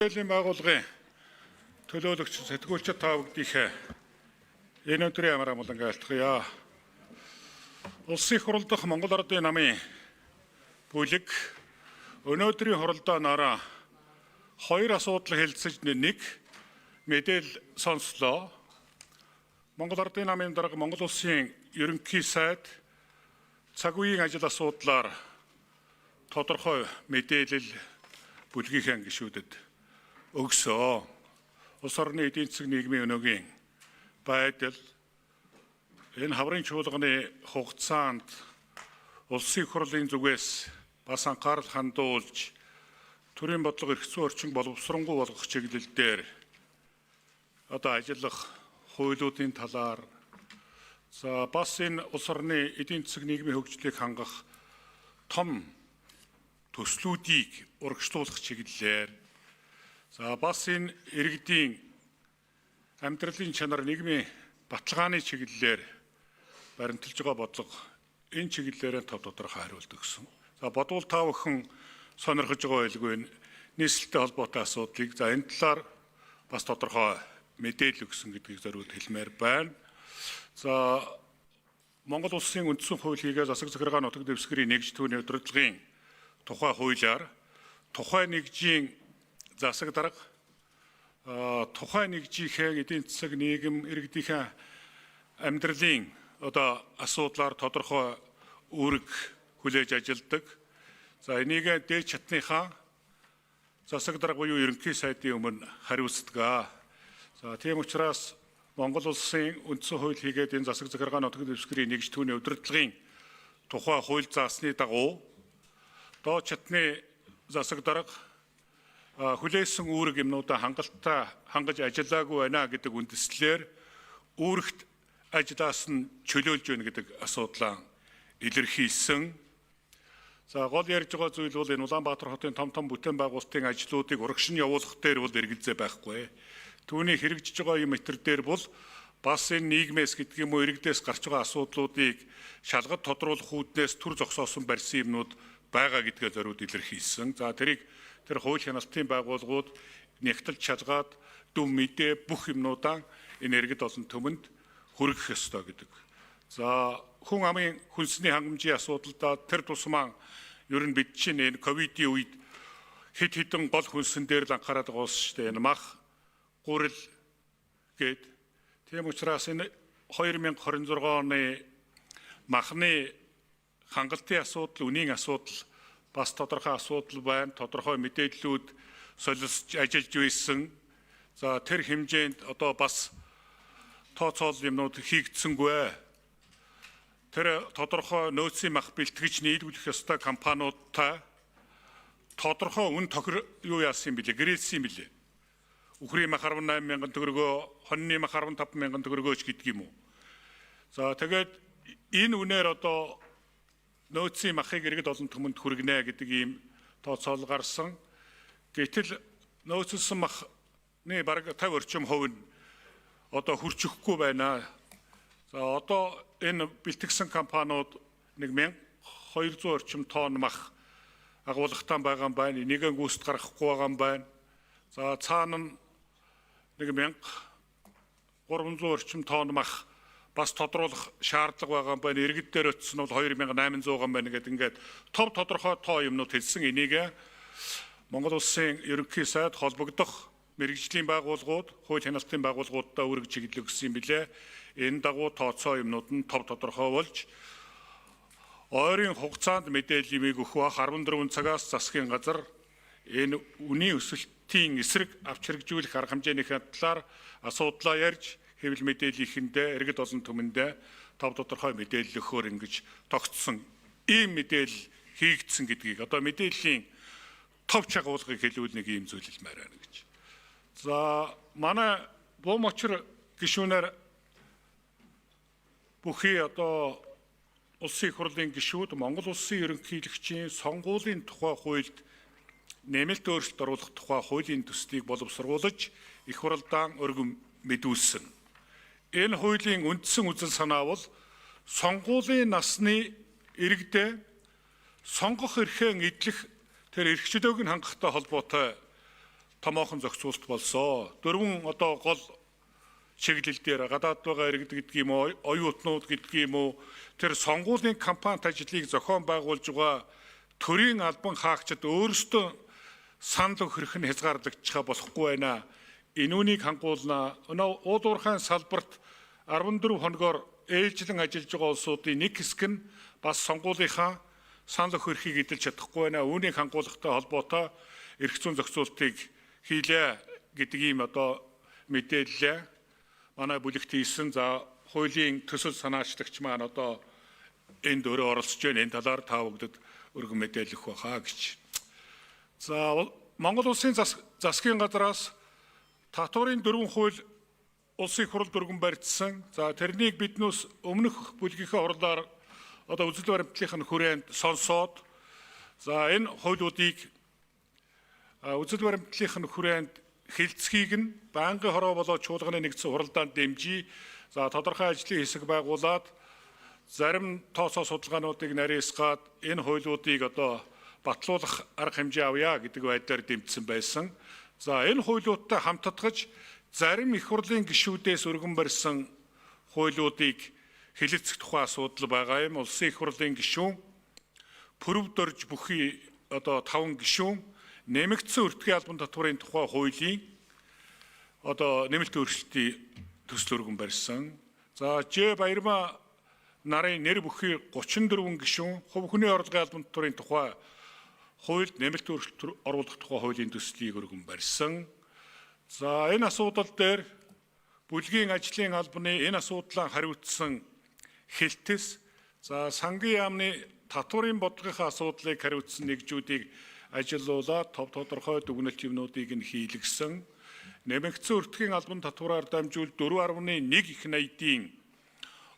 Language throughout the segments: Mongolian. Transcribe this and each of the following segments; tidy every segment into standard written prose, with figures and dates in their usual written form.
Хуулийн байгууллагын төлөөлөгч сэтгүүлчид та бүгдийнхээ энэ өдрийн амар амгалан айлтгая. Улсын их хурал дахь Монгол Ардын намын бүлэг өнөөдрийн хуралдаанаараа хоёр асуудал хэлцэж нэг мэдээлэл сонслоо. Монгол Ардын намын дарга Монгол Улсын ерөнхий сайд цаг үеийн ажил асуудлаар тодорхой мэдээлэл бүлгийнхээ гишүүдэд өгсөө. Улс орны эдийн засаг нийгмийн өнөөгийн байдал энэ хаврын чуулганы хугацаанд улсын их хурлын зүгээс бас анхаарал хандуулж төрийн бодлого эрх зүйн орчин боловсронгуй болгох чиглэл дээр одоо ажиллах хуулиудын талаар, за бас энэ улс орны эдийн засаг нийгмийн хөгжлийг хангах том төслүүдийг урагшлуулах чиглэлээр, за бас энэ иргэдийн амьдралын чанар нийгмийн баталгааны чиглэлээр баримталж байгаа бодлого энэ чиглэлээр тов тодорхой хариулт өгсөн. За бодвол та бүхэн сонирхож байгаа байлгүй нийслэлтэй холбоотой асуудлыг, за энэ талаар бас тодорхой мэдээлэл өгсөн гэдгийг зориуд хэлмээр байна. За Монгол Улсын үндсэн хууль хийгээ засаг захиргаа нутаг дэвсгэрийн нэгж түүний удирдлагын тухай хуулиар тухайн нэгжийн засаг дарга тухайн нэгжийнхээ эдийн засаг нийгэм иргэдийнхээ амьдралын одоо асуудлаар тодорхой үүрэг хүлээж ажилладаг. За энийг дээд чатныхаа засаг дарга буюу ерөнхий сайдын өмнө хариуцдаг. За тийм учраас Монгол Улсын үндсэн хууль хийгээд энэ засаг захиргаа нутаг дэвсгэрийн нэгж түүний удирдлагын тухай хууль заасны дагуу доод чатны засаг дарга хүлээсэн үүрэг юмнуудаа хангалттай хангаж ажиллаагүй байна гэдэг үндэслэлээр үүрэгт ажлаас нь чөлөөлж байна гэдэг асуудлаа илэрхийлсэн. За гол ярьж байгаа зүйл бол энэ Улаанбаатар хотын том том бүтээн байгуулалтын ажлуудыг урагш нь явуулах дээр бол эргэлзээ байхгүй. Түүний хэрэгжиж байгаа юм этер дээр бол бас энэ нийгмээс гэдэг юм уу иргэдээс гарч байгаа асуудлуудыг шалгад тодруулах үүднээс төр зогсоосон барьсан юмнууд байгаа гэдгээ зориуд илэрхийлсэн. За тэрийг тэр хууль хяналтын байгууллагууд нягтлж шалгаад дүн мэдээ бүх юмнуудаа энэ иргэд олон түмэнд хүргэх ёстой гэдэг. За хүн амын хүнсний хангамжийн асуудалдаа тэр тусмаа ер нь бид чинь энэ ковидын үед хэд хэдэн гол хүнсэн дээр л анхаарал байгаа улс шүү дээ. Энэ мах, гурил гээд. Тийм учраас энэ 2026 оны махны хангалтын асуудал, үнийн асуудал бас тодорхой асуудал байна. Тодорхой мэдээллүүд солилцож ажиллаж байсан. За тэр хэмжээнд одоо бас тооцоол юмнууд хийгдсэнгүй. Тэр тодорхой нөөцийн мах бэлтгэж нийлүүлэх ёстой компаниудтай тодорхой үн тохир юу яасан юм бэлээ, гэрээлсэн юм бэлээ. Үхрийн мах 18 мянган төгрөгөө, хоньны мах 15 мянган төгрөгөөч гэдэг юм уу. За тэгээд энэ үнээр одоо нөөцийн махыг иргэд олон түмэнд хүргэнэ гэдэг ийм тооцоол гарсан. Гэтэл нөөцлсөн махны бараг 50 орчим хувь нь одоо хүрч өгөхгүй байна. За одоо энэ бэлтгэсэн компаниуд 1200 орчим тонн мах агуулгатай байгаа юм байна. Энийг гүйцэд гаргахгүй байгаа юм байна. За цаана нь 1300 орчим тонн мах бас тодруулах шаардлага байгаа юм байна. Иргэд дээр очсон нь бол 2800 юм байна гэдэг ингээд тов тодорхой тоо юмнууд хэлсэн. Энийг Монгол Улсын ерөнхий сайд холбогдох мэргэжлийн байгууллагууд, хууль хяналтын байгууллагуудаа үүрэг чиглэл өгсөн юм билээ. Энэ дагуу тооцоо юмнууд нь тов тодорхой болж ойрын хугацаанд мэдээлэл юмыг өгөх бах. 14 цагаас засгийн газар энэ үнийн өсөлтийн эсрэг авч хэрэгжүүлэх арга хэмжээнийхээ талаар асуудлаа ярьж хэвлэл мэдээллийнхэндээ иргэд олон түмэндээ тов тодорхой мэдээлэл өгөхөөр ингэж тогтсон ийм мэдээлэл хийгдсэн гэдгийг одоо мэдээллийн тов чагуулгыг хэлвэл нэг ийм зүйл хэлмээр байна гэж. За манай Бум очир гишүүнээр бүхий одоо улсын их хурлын гишүүд Монгол Улсын ерөнхийлөгчийн сонгуулийн тухай хуульд нэмэлт өөрчлөлт оруулах тухай хуулийн төслийг боловсруулж их хуралдаан өргөн мэдүүлсэн. Энэ хуулийн үндсэн үзэл санаа бол сонгуулийн насны иргэдээ сонгох эрхээ эдлэх тэр эрх чөлөөг нь хангахтай холбоотой томоохон зохицуулалт болсоо. Дөрвөн одоо гол чиглэл дээр гадаад байгаа иргэд гэдэг юм уу, оюутнууд гэдэг юм уу, тэр сонгуулийн кампанит ажлыг зохион байгуулж байгаа төрийн албан хаагчид өөрсдөө санал өгөх нь хязгаарлагдчихаа болохгүй байна. Энэ үнийг хангуулна. Өнөө уул уурхайн салбарт 14 хоногоор ээлжлэн ажиллаж байгаа улсуудын нэг хэсэг нь бас сонгуулийнхаа санал өгөх эрхийг эдэлж чадахгүй байна. Үүнийг хангуулахтай холбоотой эрх зүйн зохицуултыг хийлээ гэдэг ийм одоо мэдээллээ манай бүлэгт хийсэн. За, хуулийн төсөл санаачлагч маань одоо энд өөрөө оролцож байна. Энэ талаар та бүгдэд өргөн мэдээлэх байхаа гэж. За, Монгол Улсын засгийн газраас татварын дөрвөн хууль улсын их хурал дөргөн барьдсан. За, тэрнийг биднээс өмнөх бүлгийнхээ хурлаар одоо үзэл баримтлалын хүрээнд сонсоод, за, энэ хуулиудыг үзэл баримтлалын хүрээнд хэлцгийг нь байнгын хороо болоо чуулганы нэгдсэн хуралдаанд дэмжиж, за, тодорхой ажлын хэсэг байгуулад зарим тооцоо судалгаануудыг нарийсгаад энэ хуулиудыг одоо батлуулах арга хэмжээ авъя гэдэг байдлаар дэмжсэн байсан. За, энэ хуулиудтай хамтдагж зарим их хурлын гишүүдээс өргөн барьсан хуулиудыг хэлэлцэх тухай асуудал байгаа юм. Улсын их хурлын гишүүн Пүрэв Дорж бүхий одоо 5 гишүүн нэмэгдсэн өртгийн албан татварын тухай хуулийн одоо нэмэлт өөрчлөлтийн төсөл өргөн барьсан. За, Ж Баярмаа нарын нэр бүхий 34 гишүүн хувь хүний орлогын албан татварын тухай хуульд нэмэлт өөрчлөлт оруулах тухай хуулийн төслийг өргөн барьсан. За, энэ асуудал дээр бүлгийн ажлын албаны энэ асуудлаа хариуцсан хэлтэс, за, сангийн яамны татварын бодлогынхаа асуудлыг хариуцсан нэгжүүдийг ажилуулад тов тодорхой дүгнэлт юмнуудыг нь хийлгэсэн. Нэмэгдсэн өртгийн албан татвараар дамжуул 4.1 их найдын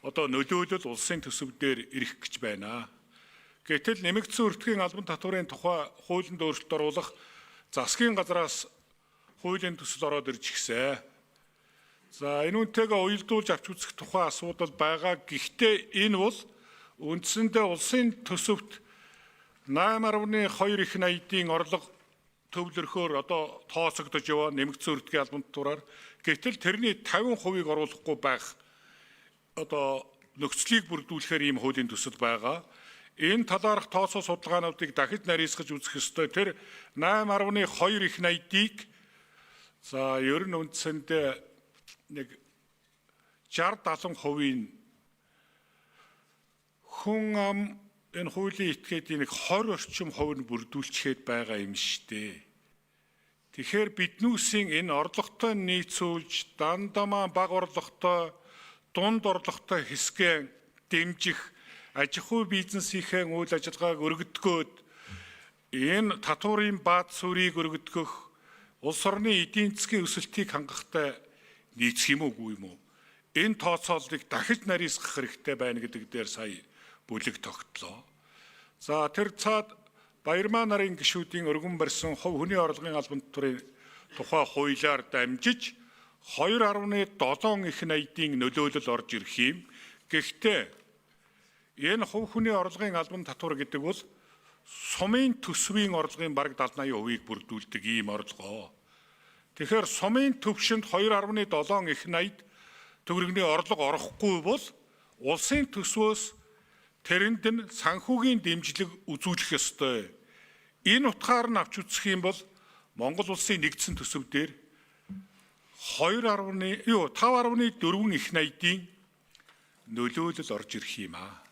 одоо нөлөөлөл улсын төсөв дээр ирэх гэж байна. Гэтэл нэмэгдсэн өртгийн албан татварын тухай хуулинд өөрчлөлт оруулах засгийн газраас хуулийн төсөл ороод ирж гисэн. За, энэ үнтэйгээ уялдуулж авч үзэх тухай асуудал байгаа. Гэхдээ энэ бол үндсэндээ улсын төсөвт 8.2 их найдын орлого төвлөрөхөөр одоо тооцогдож яваа нэмэгдсэн өртгийн албан татвараар. Гэтэл тэрний 50%-ийг оруулахгүй байх одоо нөхцөлийг бүрдүүлэхээр ийм хуулийн төсөл байгаа. Энэ талаарх тооцоо судалгаануудыг дахиж нарийсгаж үзэх ёстой. Тэр 8.2 их найдыг, за, ер нь үндсэндээ нэг 60 70%-ийн хүн ам энэ хуулийн этгээдийн нэг 20 орчим хувь нь бүрдүүлчихэд байгаа юм штэ. Тэгэхээр биднүүсийн энэ орлоготой нийцүүлж дандамаа бага орлоготой, дунд орлоготой хэсгээ дэмжих аж ахуй бизнесийнхээ үйл ажиллагааг өргөдгөөд энэ татварын баад сүрийг өргөдгөх, улс орны эдийн засгийн өсөлтийг хангахтай нийцэх юм уугүй юм уу? Энэ тооцооллыг дахиж нарийсгах хэрэгтэй байна гэдэг дээр сая бүлэг тогтлоо. За, тэр цаад Баярмаа нарын гишүүдийн өргөн барьсан хувь хүний орлогын албан татварын тухай хуулиар дамжиж 2.7 их найдын нөлөөлөл орж ирэх юм. Гэхдээ энэ хувь хүний орлогын албан татвар гэдэг бол сумын төсвийн орлогын бараг 70 80%-ийг бүрдүүлдэг ийм орлогоо. Тэгэхээр сумын төвшөнд 2.7 их найд төгрөгний орлого орохгүй бол улсын төсвөөс тэрэнд нь санхүүгийн дэмжлэг үзүүлэх ёстой. Энэ утгаар нь авч үзэх юм бол Монгол улсын нэгдсэн төсөв дээр 2.5.4 их найдын нөлөөлөл орж ирэх юм аа.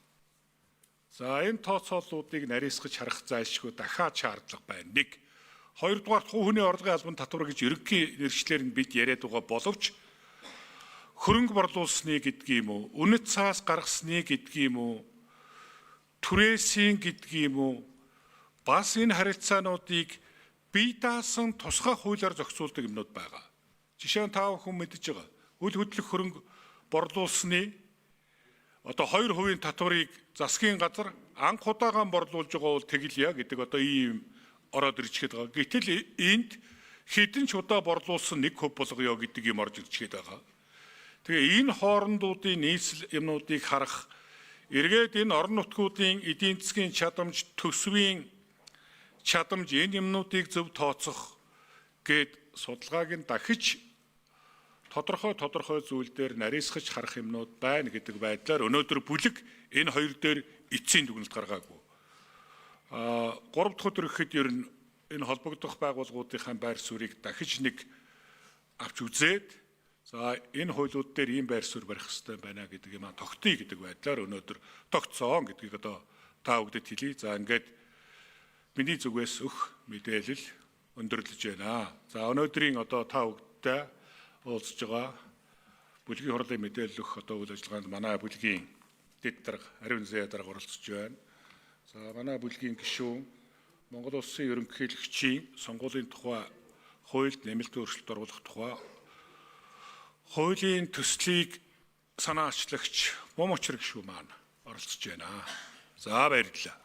За, энэ тооцооллуудыг нарийсгаж харах зайлшгүй дахиад шаардлага байна. Нэг. Хоёрдугаар, хувь хүний орлогын албан татвар гэж ерөнхий нэршлээр нь бид яриад байгаа боловч хөрөнгө борлуулсны гэдэг юм уу, үнэт цаас гаргасны гэдэг юм уу, түрээсийн гэдэг юм уу, бас энэ харилцаануудыг бие даасан тусгай хуулиар зохицуулдаг юмнууд байгаа. Жишээ нь та бүхэн мэдэж байгаа. Үл хөдлөх хөрөнгө борлуулсны одоо 2% татварыг засгийн газар анх удаага борлуулж байгаа бол тэгэлье гэдэг одоо ийм ороод ирчгээд байгаа. Гэтэл энд хэдэн ч удаа борлуулсан 1% болгоё гэдэг юм орж ирчгээд байгаа. Тэгээ энэ хоорондуудын нийцэл юмнуудыг харах, эргээд энэ орон нутгуудын эдийн засгийн чадамж, төсвийн чадамж, энэ юмнуудыг зөв тооцох гээд судалгааг нь дахиж тодорхой зүйл дээр нарийсгаж харах юмнууд байна гэдэг байдлаар өнөөдөр бүлэг энэ хоёр дээр эцсийн дүгнэлт гаргаагүй. 3 дахь өдөр гэхэд ер нь энэ холбогдох байгууллагуудынхаа байр суурийг дахиж нэг авч үзээд, за, энэ хуулиуд дээр ийм байр суурь барих хэрэгтэй байна гэдэг юм а тогтъё гэдэг байдлаар өнөөдөр тогтсон гэдгийг одоо та бүгдэд хэлье. За, ингээд миний зүгээс өгөх мэдээлэл өндөрлөж байна. За, өнөөдрийн одоо та бүгдтэй уулзж байгаа бүлгийн хурлын мэдээлэл өгөх одоо үйл ажиллагаанд манай бүлгийн дэд дарга Ариун Зая дарга оролцож байна. За, манай бүлгийн гишүүн, Монгол Улсын ерөнхийлөгчийн сонгуулийн тухай хуульд нэмэлт өөрчлөлт оруулах тухай хуулийн төслийг санаачлагч Мум Учир гишүүн маань оролцож байна. За, баярлалаа.